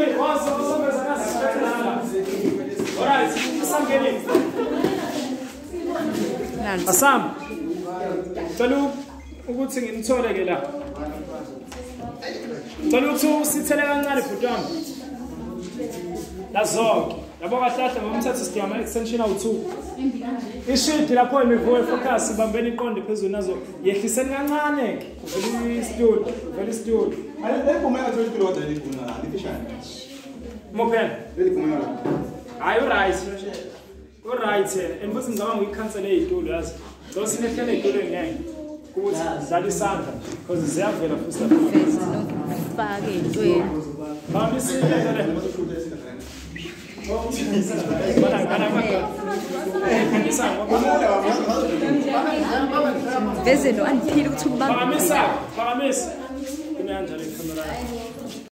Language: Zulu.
Asamkelile, wasoveza nasi sibethana. Alright, asamkelile. Asam. Cela ukuthi nginithole ke la. Cela ukuthi usithele kancane bhuti wami. Lazonke. Yabo kahle ngomthetho sidinga ama extension awu2. Ishidi lapho imivuo focus ibambeni iqonde phezulu nazo yehliseni kancane ke. Uvela isitulo, uvela isitulo. Mopen. Hayi uright. Uright and futhi ngicabanga uyikhansele ezitulo yazi. Lo sinehlele ezitulweni ngeke. Ukuthi dlala isandla because ziyavela futhi lapho. Fake entweni. Bambisile le. Veze no andiphile ukuthi ubambe. Phakamisa, phakamisa. Ime kanjalo ikhamera.